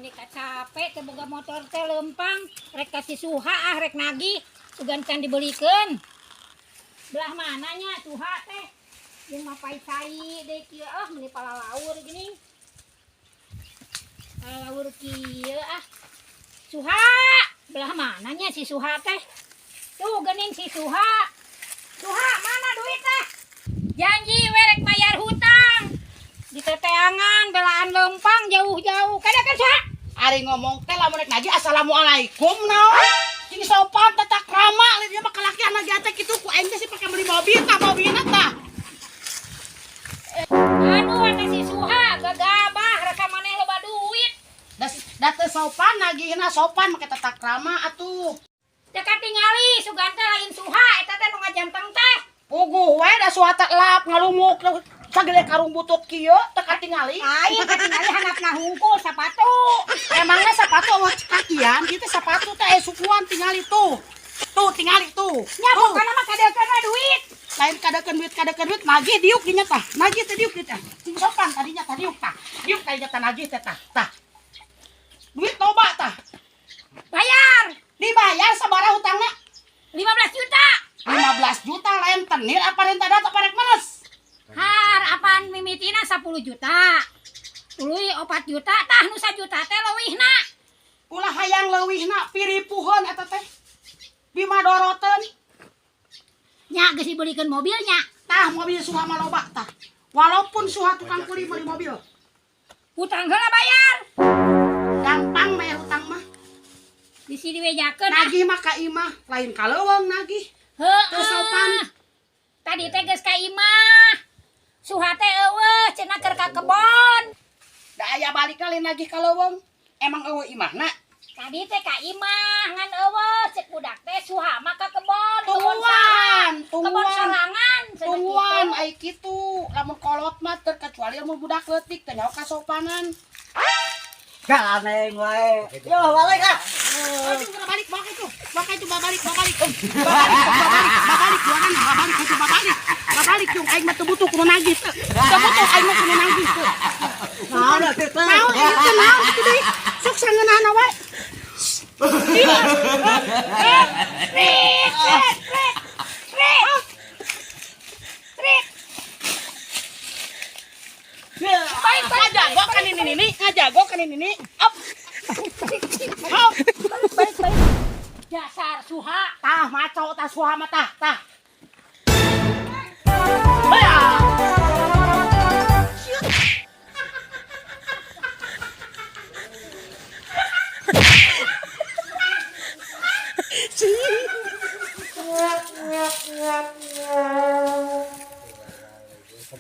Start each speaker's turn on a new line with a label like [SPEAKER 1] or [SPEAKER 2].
[SPEAKER 1] Meni capek teu boga motor teh lempang, rek ka si Suha ah, rek nagih, sugan can dibelikeun. Belah mananya Suha teh? Jeung mapai cai deui kieu ah, meni palalaur gini. Palalaur kieu ah. Suha, belah mananya si Suha teh? Tuh geuning si Suha. Suha, mana duit teh? Janji we rek bayar hutang. Di teteangan belaan lempang jauh-jauh. Kada kan, Suha?
[SPEAKER 2] Ari ngomong teh lamun rek nagih assalamualaikum naon. Sing sopan, tata krama, lain dia mah kalakian nagih teh kitu, ku aing teh sih pake beli mobil tah, mobilna tah.
[SPEAKER 1] Aduh, eta si Suha gagabah, rasa maneh loba duit.
[SPEAKER 2] Da da teu sopan nagihna, sopan make tata krama atuh.
[SPEAKER 1] Teu katingali sugan teh lain Suha eta teh nu ngajanteng teh.
[SPEAKER 2] Puguh we da Suha teh lap ngalumuk sagede karung butut kieu teu katingali.
[SPEAKER 1] Lain, katingali handapna hungkul sapatu.
[SPEAKER 2] Emangnya sapatu awak kakian kitu? Sapatu teh aya sukuan, tingali tuh. Tuh tingali tuh.
[SPEAKER 1] Nya
[SPEAKER 2] Tuh.
[SPEAKER 1] pokona mah kadekeun duit.
[SPEAKER 2] Lain kadekeun duit, kadekeun duit nagih diuk dinya tah. Nagih teh diuk dieu tah. Sing sopan tadinya tah, diuk tah. Diuk tadinya tah, nagih teh tah. Tah. Duit loba tah.
[SPEAKER 1] Bayar.
[SPEAKER 2] Dibayar sabaraha hutangna?
[SPEAKER 1] 15 juta.
[SPEAKER 2] 15 juta lain tenir apa rentada apa rek menes?
[SPEAKER 1] Har apaan, mimitina 10 juta. Tuluy 4 juta, tah nu juta teh leuwihna.
[SPEAKER 2] Ulah hayang leuwihna, piripuheun eta teh. Bimadoroteun.
[SPEAKER 1] Nya geus dibelikeun mobilnya.
[SPEAKER 2] Tah mobil Suha mah loba tah. Walaupun Suha tukang kuli meuli mobil.
[SPEAKER 1] Hutang heula bayar.
[SPEAKER 2] Gampang bayar hutang mah.
[SPEAKER 1] Bisi dibejakeun ah.
[SPEAKER 2] Nagih mah ka imah, lain ka leuweung nagih.
[SPEAKER 1] Heeh.
[SPEAKER 2] Teu sopan.
[SPEAKER 1] Tadi teh geus ka imah. Suha teh eueuh, cenah keur ka kebon.
[SPEAKER 2] Da aya balik lain nagih ka leuweung. Emang eueuh imahna?
[SPEAKER 1] Tadi teh ka imah ngan eueuh, cek budak teh Suha mah ka kebon. Kebon saha?
[SPEAKER 2] Tungguan,
[SPEAKER 1] Kebon
[SPEAKER 2] tungguan.
[SPEAKER 1] sorangan cenah
[SPEAKER 2] Tungguan
[SPEAKER 1] kitu.
[SPEAKER 2] Ai kitu. Lamun kolot mah terkecuali lamun budak leutik teh nyaho kasopanan.
[SPEAKER 3] Galaneng wae. Yo balik ah.
[SPEAKER 2] Aduh, udah balik, balik itu. Balik itu, balik, balik. Balik, balik, balik, jualan, balik itu, balik. Balik yung aing mah teu butuh kudu nagih teu. Teu butuh aing mah kudu nagih teu.
[SPEAKER 3] Naon atuh teh?
[SPEAKER 2] Naon ieu teh, naon kitu deui? Sok sangeunahna wae.
[SPEAKER 1] Trik, trik, trik. Trik. Trik.
[SPEAKER 2] Baik, ngajago kan ini nini, ngajago kan ini nini. Up. Up.
[SPEAKER 1] Balik, balik. Dasar Suha.
[SPEAKER 2] Tah maco tah Suha mah tah, tah.